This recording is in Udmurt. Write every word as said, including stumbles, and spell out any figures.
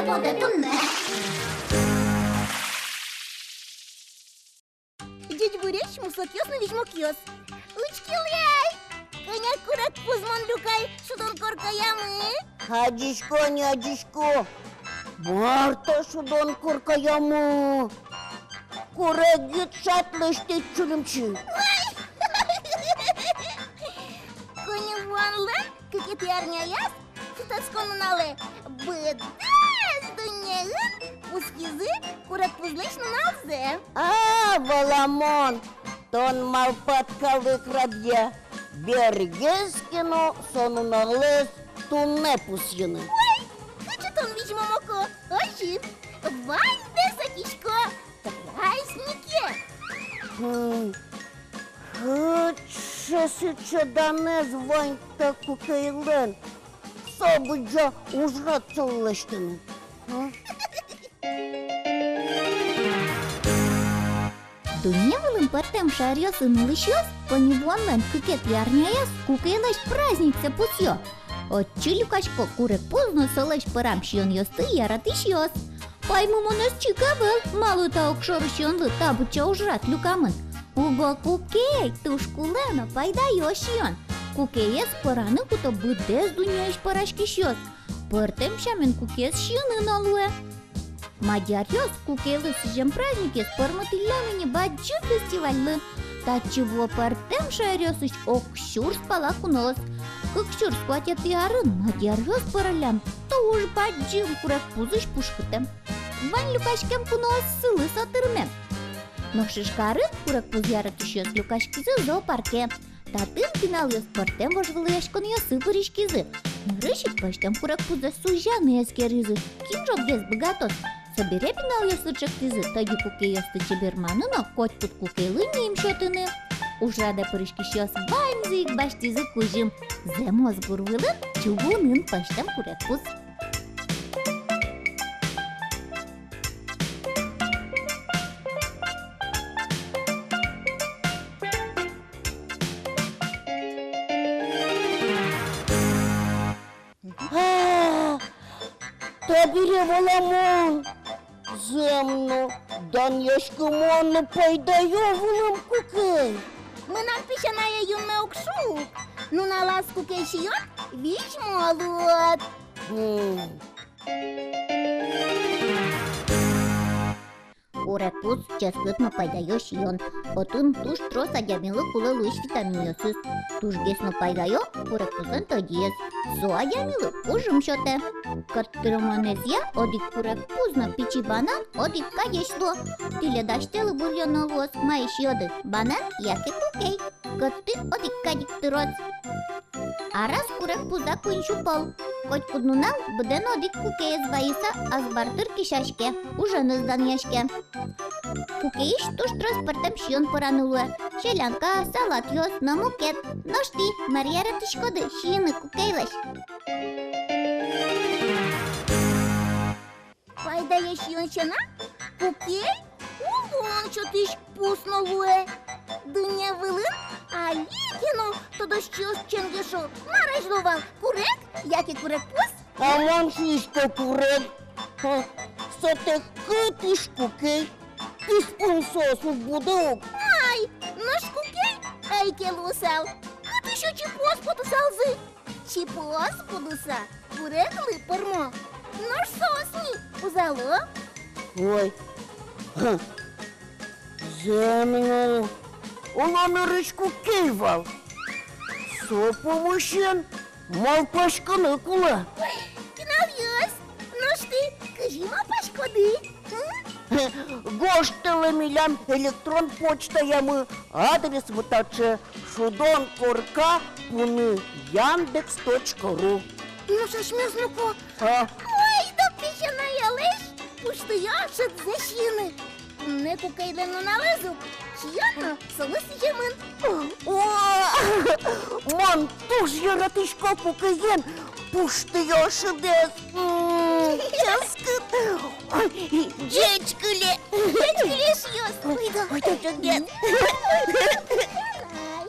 потэ туннэ. Ӟечбуресь, мусокъёс но визьмокъёс! Учкелэ ай, кӧня курегпуз мон люкай шудон коркаямы! Адӟисько ни, адӟисько. Мар та шудон коркаямы? Курегыд шат лэсьтӥд, Чулимчи. Ой! Коньывуонлэн кыкетӥ арняяз, шутэтскон нуналэ, быдэс дуннеын пусйизы курегпузлэсь нуналзэ. А, валамон, тон малпад, калык радъя, бергес ке но со нуналэз туннэ пусйыны. Ой, кыӵе тон визьмо, Моко, озьы ик ваньдэс ӧтисько празднике. Хм. Кыӵе сыӵе данэз вань та кукейлэн, со быдӟа ужрад солы лэсьтыны. Дунне вылын пӧртэм шаеръёсын улӥсьёс коньывуонлэн кыкетӥ арняяз кукейлэсь праздниксэ пусъё. Отчы люкасько курегпуз но солэсь пӧрам сиёнъёсты яратӥсьёс. Паймымонэз чик ӧвӧл, малы та огшоры сиёнлы та быдӟа ужрад люкамын. Уго кукей туж кулэ но пайдаё сиён. Кукеез пӧраны куто быдэс дуннеысь пӧраськисьёс. Пӧртэм сямен кукеез сиыны но луэ. Мадьяръёс кукейлы сӥзем праздникез пӧрмытӥллям ини бадӟым фестивальлы. Татчы вуо пӧртэм шаеръёсысь ог сюрс пала куноос. Кык сюрс куатетӥ арын мадьяръёс пӧраллям туж бадӟым курегпузысь пушкытэм. Вань люкаськем куноос сылы со тырмем. Нош Ижкарын курегпуз яратӥсьёс люкаськизы зоопарке. Татын пиналъёс пӧртэм вожвылъяськонъёсы пыриськизы. Нырысь ик пӧзьтэм курегпузэз сузяны эскеризы, кин ӝоггес быгатоз. Собере пиналъёслы ӵектӥзы тӧдьы кукейёсты чеберманы но котькуд кукейлы ним сётыны. Ужрадэ пыриськисьёс ваньзы ик басьтӥзы кузьым: зэмос гур вылын чугунын пӧзьтэм курегпуз. А, табере валамон. Зэм но, данъяськымон но пайдаё вылэм кукей. Мынам песянае юнме уг шуг. Нуналаз кукей сиён, визьмо луод. М. Курегпуз ческыт но пайдаё сиён. Отын туж трос адямилы кулэ луись витаминъёсыз. Тужгес но пайдаё курегпузлэн тӧдьыез. Со адямилы кужым сётэ. Кӧттырымонэзъя одӥг курегпуз но пичи банан одӥг кадесь луо. Тӥледлы асьтэлы быръёно луоз, мае сиёды: банан яке кукей. Кӧтты одӥг кадь ик тыроз. Араз курегпуза куинь сю пол. Котькуд нунал быдэн одӥг кукеез вайыса азбар тыр кесяське, уженыз данъяське. Кукейысь туж трос пӧртэм сиён пӧраны луэ: селянка, салатъёс но мукет. Нош тӥ мар яратӥськоды сиыны кукейлэсь? Пайдаё сиён сяна, кукей улон сётӥсь пус но луэ. Дунне вылын али ке но тодосчиос ченгешо, мар азьло вал: курег яке курегпуз? А мон шуисько: курег. Ха, сотэк кытысь кукей? Киспун соос уг будо ук. Ай, нош кукей ӧй ке луысал, кытысь отчы пуос потысалзы? Чипыос будыса куреглы пӧрмо. Нош соос ни узало. Ой. Зэм но, оло, нырысь кукей вал. Со пумысен малпаськыны кулэ. Пиналъёс, нош тӥ кызьы малпаськоды? Гожтэлэ милям электрон почтаямы. Адресмы таӵе: шудон корка пуны яндекс точка ру. Нош асьмеос но ко? А? Ой, да песянаелэсь пуштыё шыдзэ сиыны. Туннэ кукейлэн нуналэз ук, сиён но солы сӥземын. О, мон туж яратӥсько кукеен пуштыё шыдэз. М, ческыт. Ой, ӟечкыле. Ӟечкыле, эшъёс. Ойдо. Ойдо, ӟеч. Ай.